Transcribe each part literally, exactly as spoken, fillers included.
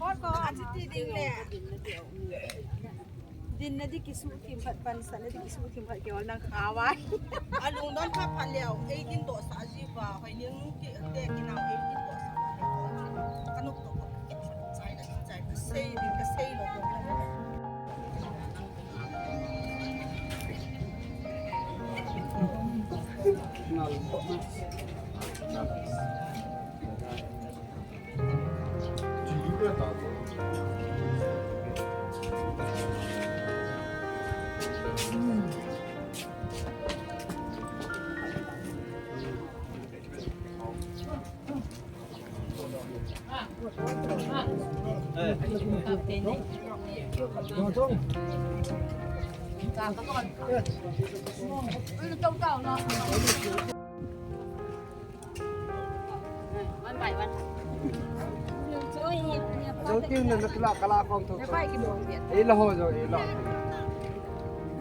Ko, ko, achuti ding le. Dinna di kisuh thim khat, pansatna di kisuh thim khat kei ol nang kha vai. Alungdon kha pha leo, eighteen toh sa ji va, Hoining nu kiti kinam eighteen toh sa va. Ka nu toh ko kit chai na chai, ka sei ding, ka sei lo ko. Zo tin na nakila kala kong to. Ei la ho zo, ei la.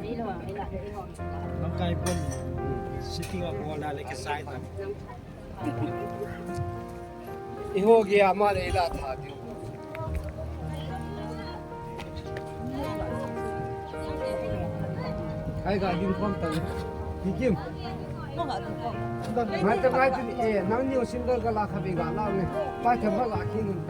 Ei la, ei la, ei la. Nang kai pon sitting up wala le ke sai ta. Iho ge ama le la tha tiu. Kai ga ding khom tang. Ki kim. Ngai ta ngai tin e, nang ni single ga la kha be ga la ne. Pa tha ba la ki nun.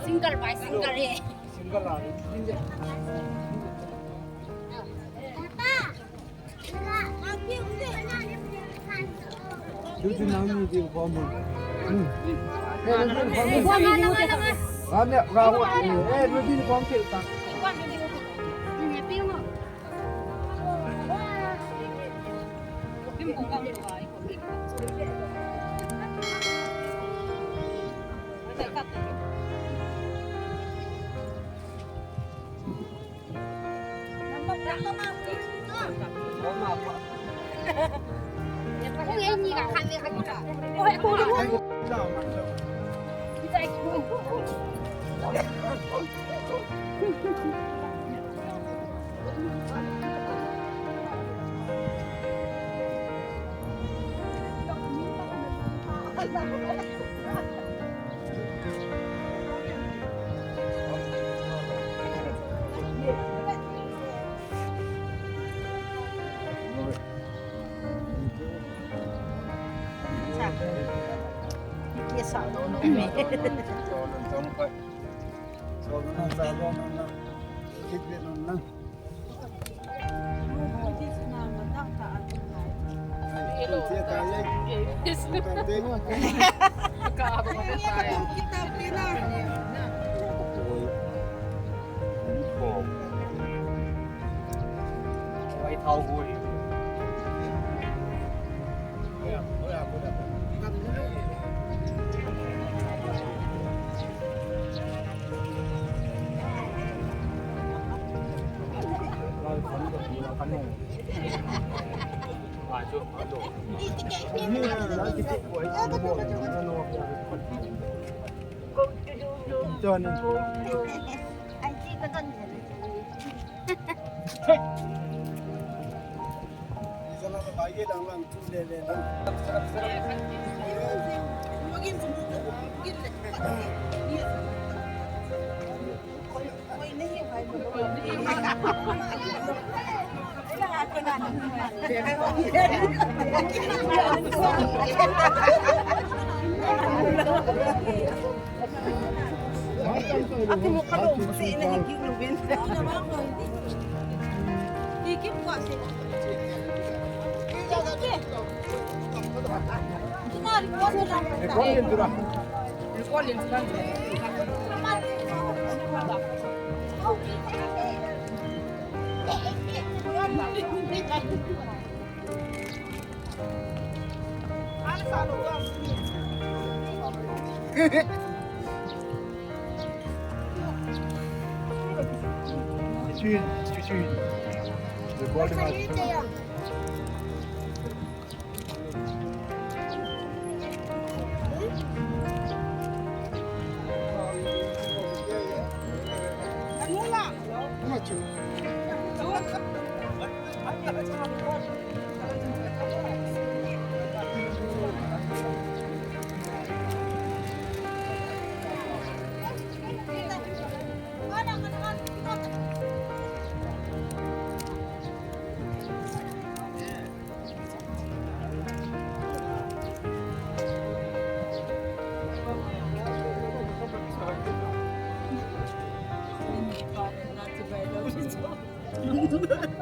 Single by single eh. Single ah. Tutu nang ni ding khom mo. Hmm. Eh, nu ding khom mo. Ram ne, ram mo. Eh, nu ding khom mo ta.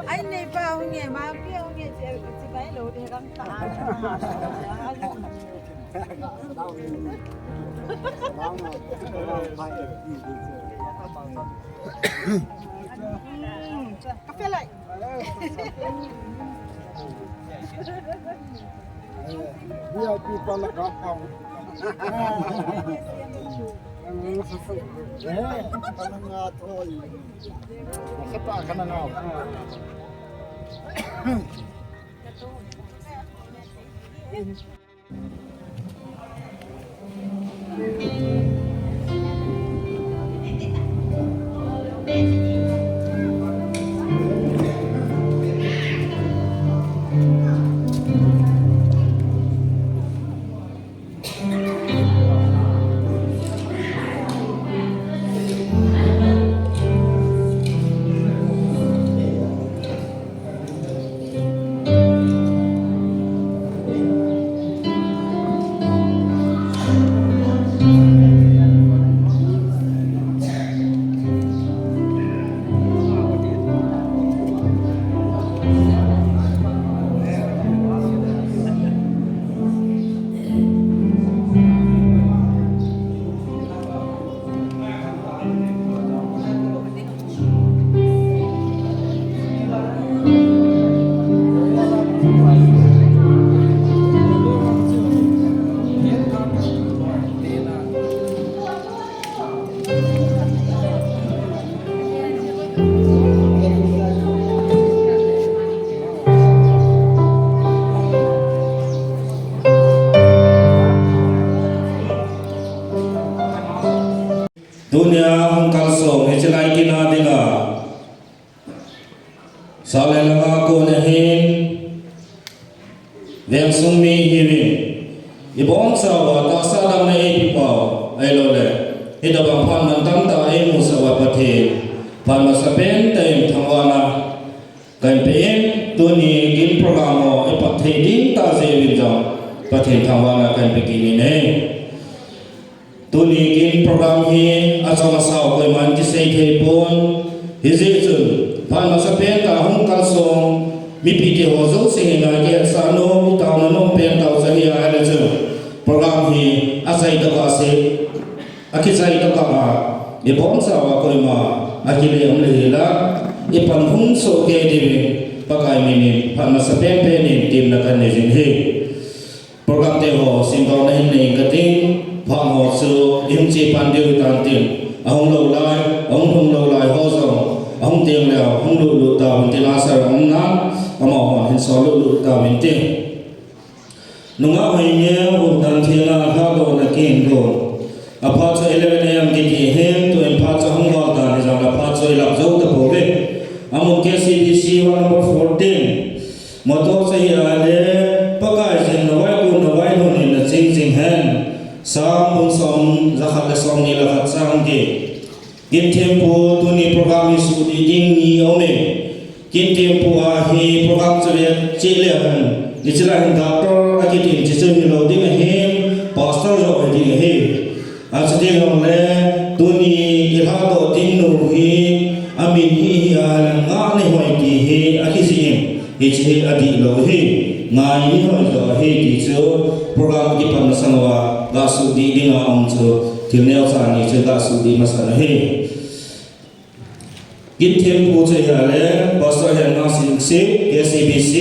Ai, nei pa hung e, ma pi hung e, che, che bai lo de rang ta. Ka fe lai. V I P pa la ka pa. Eh, ka na nga thoi. Ka ta ka na nga. Tunia hung kalsong, hiche lai kin a dinga. Sale langa kon ahin, vengsung mi hiuvin, ibonchauva tahsa damna eipeh pau, ahilouleh hitobang phat mantam tah eimusah uva Pathen, phat masapen tah in thangvahna kahin pe in, tuni kin program ho ipat thei ding tah jeh uvin jong Pathen thangvahna kahin pe kit in ahi. Tuni kin program hi achom asao koiman kisei thei pon. Hijeh chun, phat masapen tah hung kalsong mipite ho jouse henga kihetsah nom, itaona nom pen tah chu ahile chun, program hi achai tokah se, akichai tokah a, ibonchauva koima akile um le hila, ipan hung soh kei diuvin, Pakai min in phat masapen pen in temna kahin nei jing ahi. Program te ho simdohna hin nei inge kating, phat ho chu ihung che pan diu hitan tin, ahung lou lai, ahung lhung lou lai ho jong, ahung teng leh hung lut lut tauvin tin, usher umnan, amahon hin sol lut lut tauvin tin. Nungah Hoineo, Huhdan Thenga, lhadohna kihin gon. Aphat chu eleven A M kiti ahin, tuin phat chu ahung val tan hijongle phat chu ilap jou tapouve. Amun K C B C ward number fourteen. Motto chu ahile, Pakai jin na vaihom na vaihom in na jing jing hen. Psalm bung som, jakhat le somni le khat chang get. Kin thempu, tuni program hi sudih ding ni aume. Kin thempu a hi program chu ve cheh le hen. Hiche lai hin doctor akitin, hiche chu hilou ding ahin, pastor joh hi ding ahi. Achuti jongle, tuni ilhadoh ding nu hi, amin hi, hi a, Ngahneihoi ti hi, akijih in, hiche hi adihlou ahi. Ngai ni hoi jo hi ti chu program kipan masang uva, ga sudih ding a um chu, thil neocha ni chu ga sudih masang ahi. Kin thempu chu ahile, Pastor Henma Singsit, K C B C.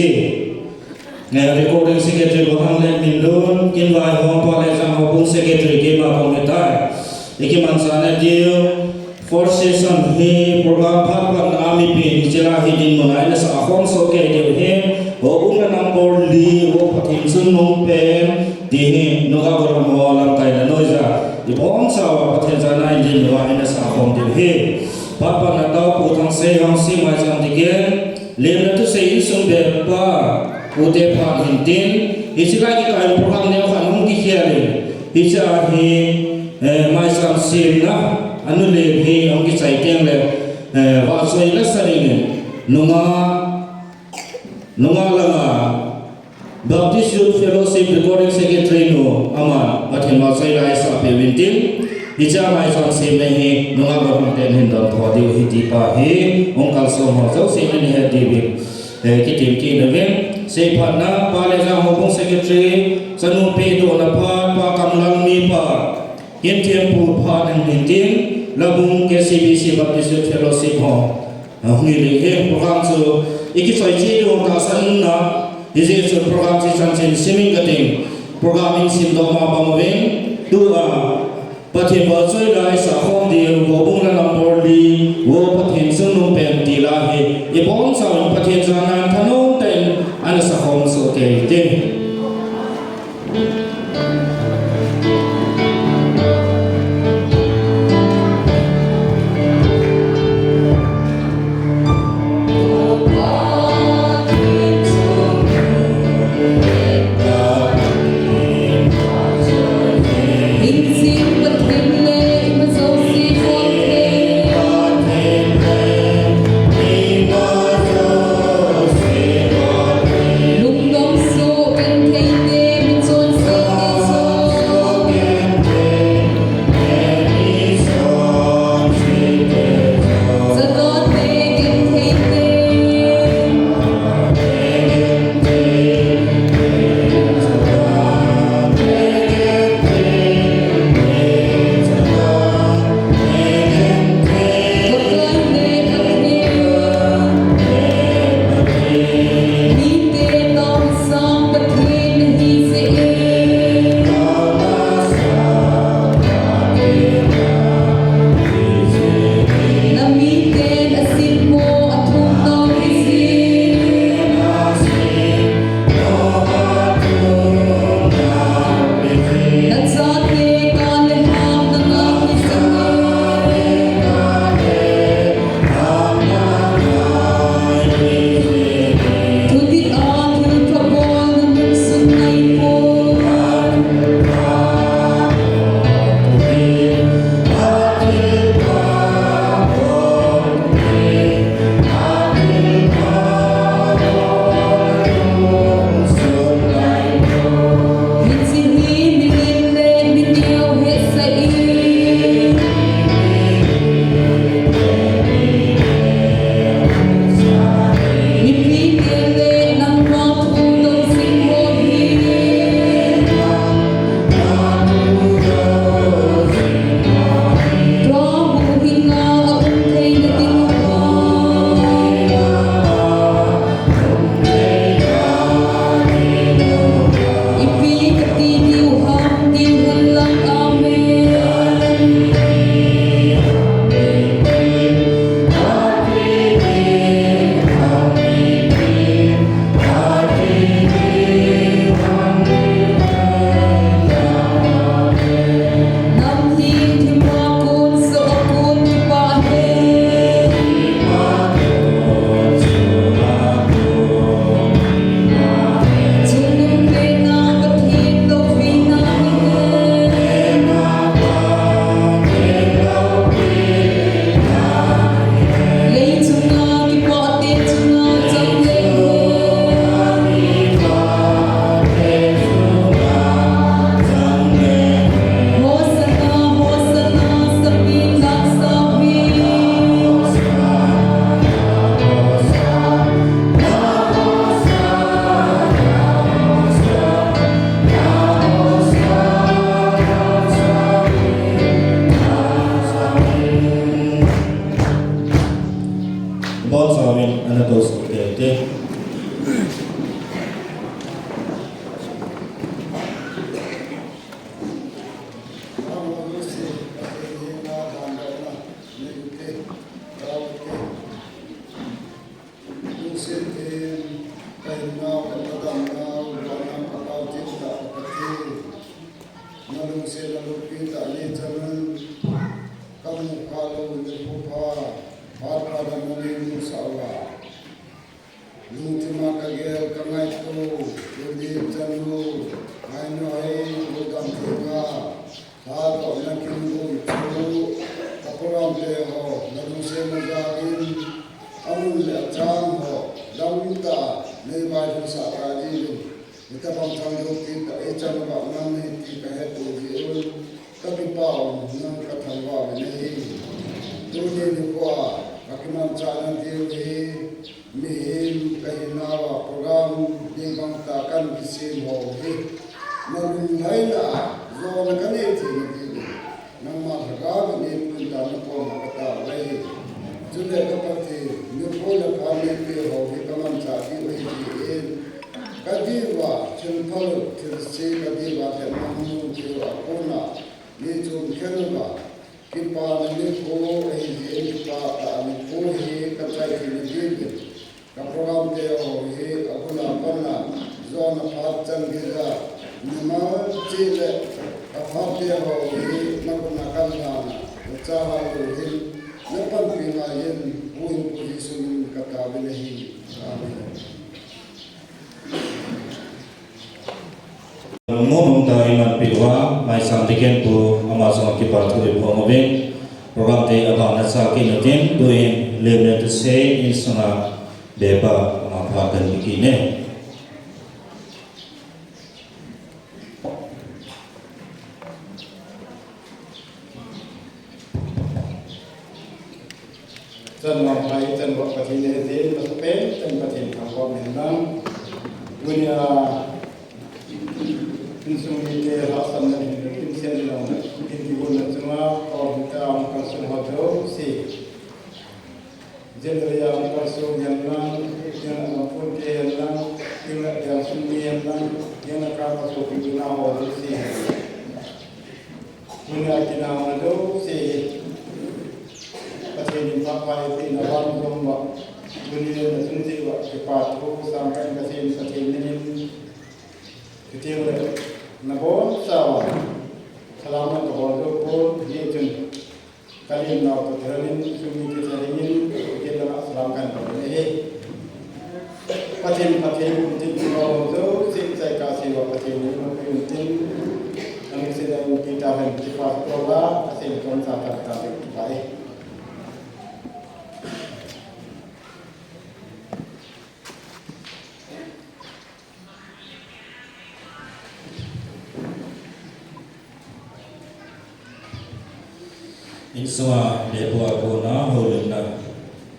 Eh, Recording Secretary Bohanglek Minlun, kin vaihom Pa Lejang Houbung Secretary, keima kong hitai. Ikimanchah na diu, fourth session hi program phat patna a mipin hiche lai hi dinmun a ina sah khom soh kei diu ahi, houbung le number li, Vo Pathen chungnung pen, ti hi, nungah gollhang ho lamkaina noiya, ibonchauva Pathen jana in dinmun a ina sah khom diu ahi. Phat patna tah Pu Thangsei Hangsing maicham dingin, lemna thusei insung bep pa, Pu te phat hin tin, hiche lai kikai program neo khat hung kikhel in, hiche a hi, eh, maicham semna, anu lem hi hung kichai teng le, eh, vahchoi lasa dingin, nungah, nungah langa, Baptist Youth Fellowship Recording Secretary nu aman Pathen vahchoi la eisah peh uvin tin, hiche a maicham semna hi nungah gollhang ten hin don tho diu ahi ti pa hi, hung kalson ho jousen nahet diuvin, eh, kitem kit uvin. Seiphatna, Pa Lejang Houbung Secretary, chanu pehdohna phat, Pa Kamlal Mipa, kin thempu phat hin tin, Labung K C B C Baptist Youth Fellowship ho. Ahung hi le hi program chu ikichoi cheh diu tahsan na, hijeh chun program chu chanchin simin kating, program in simdoh ma bang uvin, tua Pathen vahchoi la eisah khom diu, Houbung le number li, Vo Pathen chungnung pen ti la hi, ibonchauvin Pathen jana in thanom tah in ana sah khom soh kei ute. Ngainu hei, lungdam thenga, lha toh na kin um chu, ka program te ho, na lungset na jal in, amun le achang ho, dam tah, nei vailhun sah ta ding in, hitabang thangjoh kit tah, ei chan uva ngam nei ti ka het u jeh un, ka kipah un, nang ka thangvah uvin ahi. Tuni nikho a, ka kimanchah na diu hi, Mihem ka hinauva program ding bang tah kan kisem ho hi. Na lunglhaina a, jona ka nei theina ding in. Nangma lhagao in eipui in tia na koma ka tao ahi. Chule ka Pathen, nikho le phat neipe ho hi ka manchah diu ahi tin. Ka diuva, thil phalou, thilse ka diuva, lhepna hung um thei ho a kona, nei chom khen uva. Kipana nikho ahi jeh in kipah tah a nikho hi ka chai theina ding in, ka program te ho hi abul a pat a jona phat chan geiya mimal cheh le ka phat te ho hi na khut a kan lhan a, na cha hal lou hin na panpi ngai in, Pu in Pu Jesu min in ka taovin ahi. Amen. Lungmong mong tah in iman peh uva, Maisang Deacon Pu, ama chunga kipa thu iphong uvin. Program te abana cha kit utin, tuin Lemlen Thusei insunga bepa ama phat kan pe kit e. Chan vang pai, chan vang Pathen ahi tin, masapen, chan Pathen thangvah in lang. Tunia, insung mite hahsatna hin, kin sen lang, kin kigotna chunga, kol hita, ang kal sun ho jouse. Jen ria, ang kal sun hen lang, jen ang pun ke hen lang, jen ria sung ni hen lang, jen ka ka so ki na ho jouse. Tunia kinaona jouse hi Pathen in phatthei eipeh na vang jong uva. Tunia na sung jeh uva kipa thu sangtah in kasei in Pathen min in. Kiti le na bonchauva salam na kabol jou pon, hijeh chun ka lemnau toh kilan in sum in kiti ding in, kiti le na salam kan bol in ahi. Pathen, Pathen, Pathen, Pathen, Pathen, Insunga bepa a kona houlimna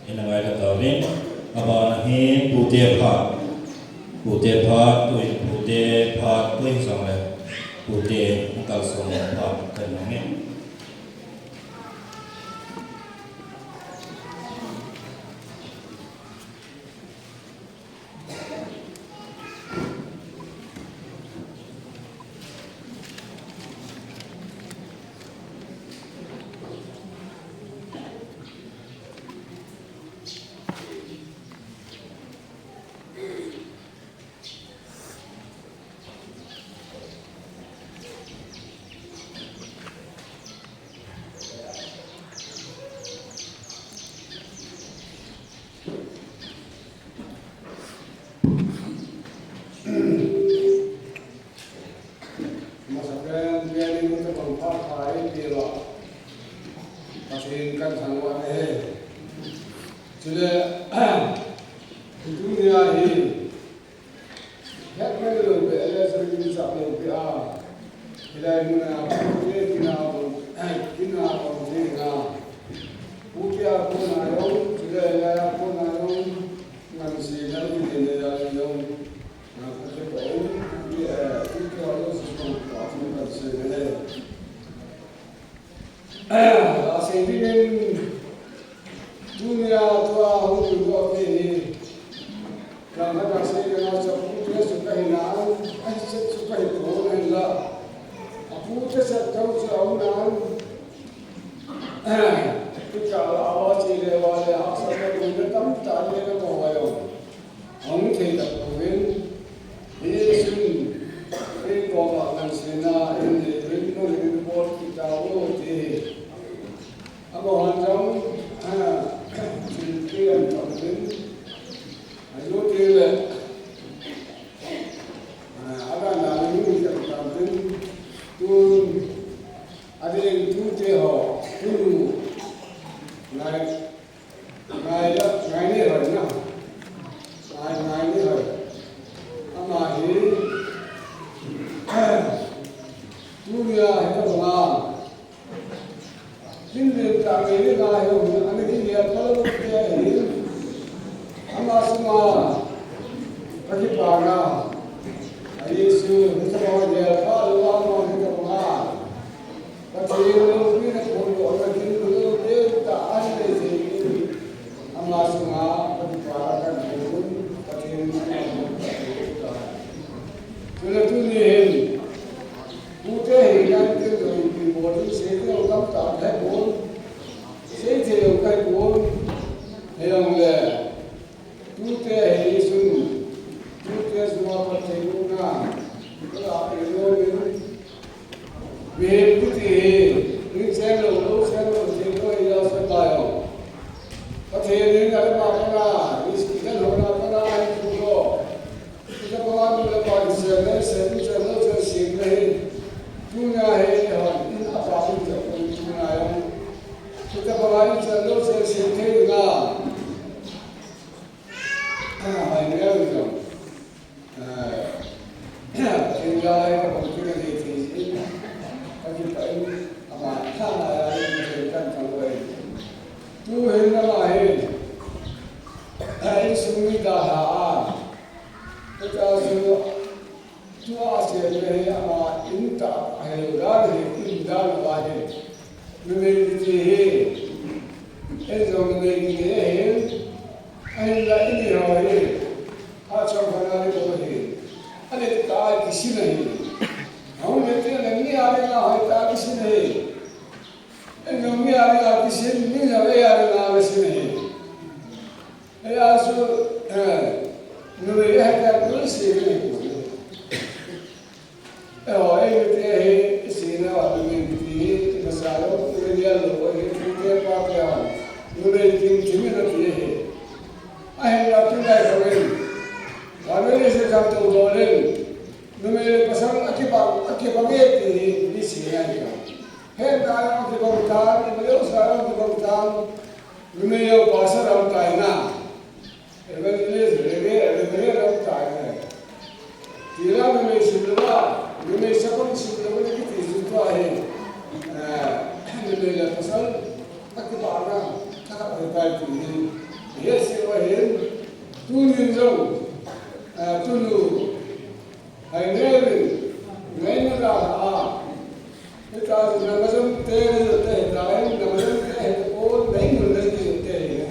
ina ngaikha tauvin, abana hi pute phat, pute phat, tuin pute phat, tuin jong le pute kalson phat kan mang e. Masapen, pianin ka bang pha pha e pia. Pathen kan thangvah e. Chule, tunia hi, het mai lou be, ele sa min sa lou be a. Hilai mun a, pute kina bang, kina bang kina. Pute a kona jong, chule hilai a kona jong, ngansena kiti le jong. Asei dingin, tunia tua hung lut hi, langkhat a sei ding a chu apute chu kahi nan, ahi set chu kahi pon ahinla, apute set jong chu aum nan, tua la awa che le va le hahsatna boina tamtah le na mo va jong. Hung thei tapouvin, hichun, kei koma ngansena in neiyuvin, nangin bol kit tauvo ti. Amahon jong, ah, thilpeh ahin thot uvin, ajou teng le, ah, adan Tun, ading tute ho, tunu, ngai, ngai, ngai ni hoi na. Ngai, ngai ni hoi. Ama hi, tunia hi ka banga. Kin len ta ngai ni ngai ho, ani ki len ta lo te hi. Ama sunga, ka kipana. A Jesu, hi ka banga, ka lo ama hi ka banga. Pathen loupina thondohna ding loupina tah ahin nei thei in, ama sunga Pathen pa kan thei in, Pathen in ama thei in. Chule tuni hin, tute hi kan tin doi pi bol ding sei thei u tamtah thei bol, sei thei u kai bol, hei ang le. Tute hi sun, tute sunga Pathen loupina, kala pe lo min, mihem kiti hi, min chen lo, lo chen lo, chen lo, ya se pa yo. Pathen in ale ma kana, is kitan ho na kana, ai tu lo. Kita pa tu le pa se, le se, tu se, lo se, se, le. Tunia hi, ha, in apa tu se, tunia ya. Kita pa tu se, lo se, se, ke na. Hai, ngai jong. Ah, Pathen jal'a ka hung kile thei jin. Ka kipah in ama tha na ya in Pathen kan thangvah in. Tu hin ama hin. Ah, insung mi dalha a. Ka ta su. Tua seh le hi ama in tah a hel dan hi, in dan a hi. Numei kiti hi. Ei jong numei kiti hi. Ahinla in hi ho hi. A chang hana le ko hi. Ani ta kisin hi. Hung le ti le ni a le na ho ta kisin hi. Ei jong ni a le na kisin, ni jong ei a le na kisin hi. Hijeh a chu, eh, numei hi ka tu si ni. Eh, oh, eh, te hi, si na wa numei ti, masa lo, numei ya lo, eh, te pa te ha. Numei ti, ti mi na ti hi. Ahinla tu dai ka wen. Ka wen se ka tu do len. Numei le pasal a kibang, a kibang e ti hi, ni si na hi ka. He na a kibang tan, ni le sa a kibang tan. Numei jong pastor lam tai na. Evangelist, reverend, reverend lam tai na. Tira numei sim lou a, numei sapang sim lou na kiti sim tua hi. Eh, numei le pasal, a kibana, a kibang tai ti hi. He si wa hin, tunin jong, eh, tunu, Hai ngai rin, ngai na la la a. Hita si na ma jam te ni te ta in, na ma jam te he ko, ngai mun ngai ni te he.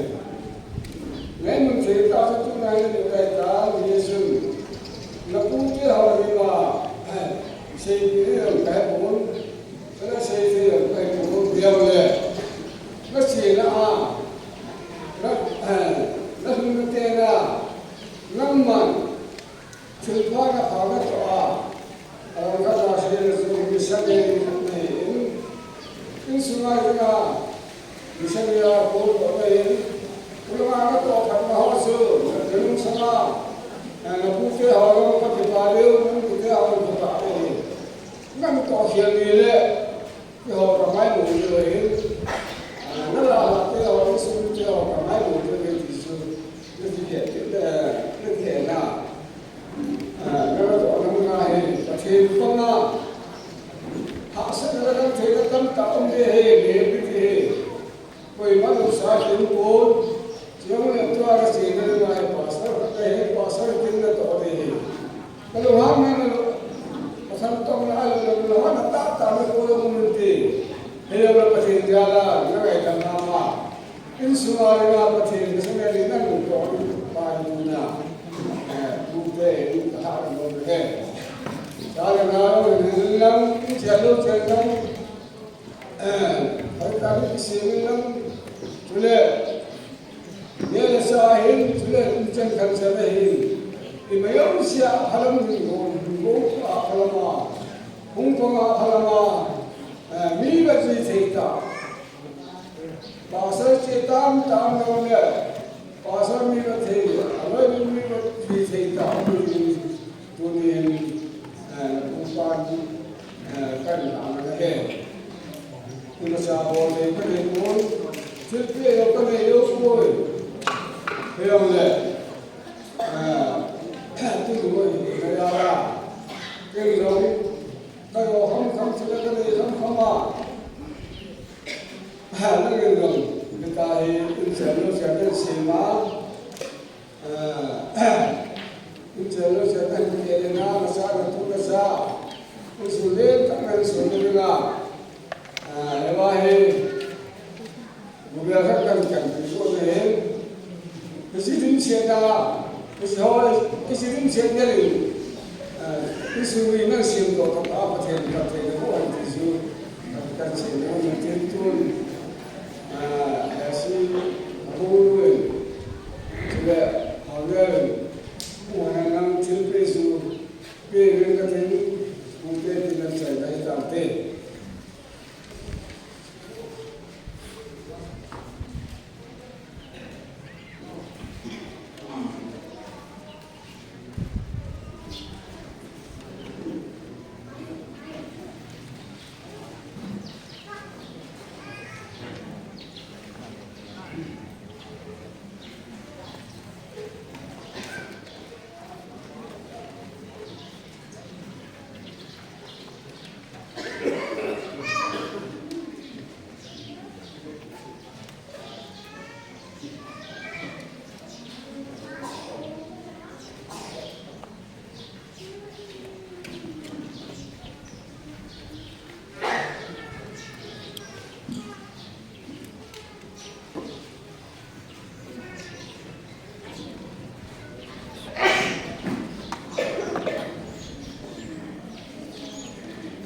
Ngai mun se ta sa tu ngai ni te ta, ni sun. Na pu te ha ni ma. Sei ni ram kai ko. Kana sei sei ram kai ko, biang le. Na si na a. Na, na sun te na. Nang man. Thilpha na pha na toh a, a, ka na se le chu missionary khat na hi in, insunga dinga missionary a kol toh na hi in, ulama na toh phat na ho chu, na nung sanga, a, na pu te ho jong ka kipah diu, nang pu te ho jong kipah diu. Nang toh khel ni le, Keiho ka maimu diu ahi. Ah, na la la keiho, insung keiho ka maimu diu ahi ti chu. Na ti kei, eh, na ti na. Ah, na la toh na na hi, Pathen panga. Hahsatna la kan thei na tamtah um de he, me pi ti he. Koima nungsa khen pon, chule tua ka chena ngai pastor, ka he pastor kin na toh de hi. Ka lunghanna na lo, ka san tong na lo, ka lunghanna tahtah na ko lo mun te. He lo Pathen jal a, na ngaidam mama. Insunga dinga Pathen, ka sanga dinga nung toh pa nung na. Eh, tu te, tu ka ha mo he. Jal a na lo, ni lang, ni jal lo, jal lang. Eh, hoi ka ni kisei lang, chule, neh le chah ahin, chule, inchen khan chan ahin. Ima jong sia, phalam ding go, go, a phalam a, hung pang a phalam a, eh, mi va che thei ta. Pastor che tam tam jong le, pastor mi va thei, aloi mi va che thei ta, mi Tunin, eh, na pu pan, eh, kan Ka nei poi, thilpeh jong ka nei lou poi. Hijongle, ah, tuni hin ka ja a, kei jong ka jo kham kham, thil ka nei kham kham a. Ah, nangin jong, hita hi, in chen lou chen in sem a. Ah, in chen lou chen in kei le na, na sa, na tu, na sa. In su le, tak na in su le na. Ah, hiva hi, bu bia khat kan kan pi so ne. Hiche dimset a, hiche ho, hiche dimset ne le. Ah, hiche mi nang sim to to a Pathen, Pathen ko an ti su. Kan sim ne tin tun. Ah, hiche, abu le. Chule, hau le. Mo na nang thilpeh su. Pe ven ka tin. Mo pe tin na chai dai ta te.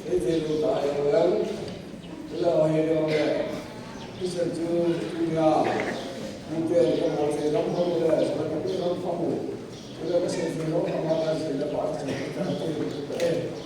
Seithei lou ta jong leng, chule ho hi jong le, Christian chu, tunia, mute, ka mo se lam ho le, sa ka pi lam ho. Chule ka seithei lou, ka ma ka se le, pa ka se ka pi, eh.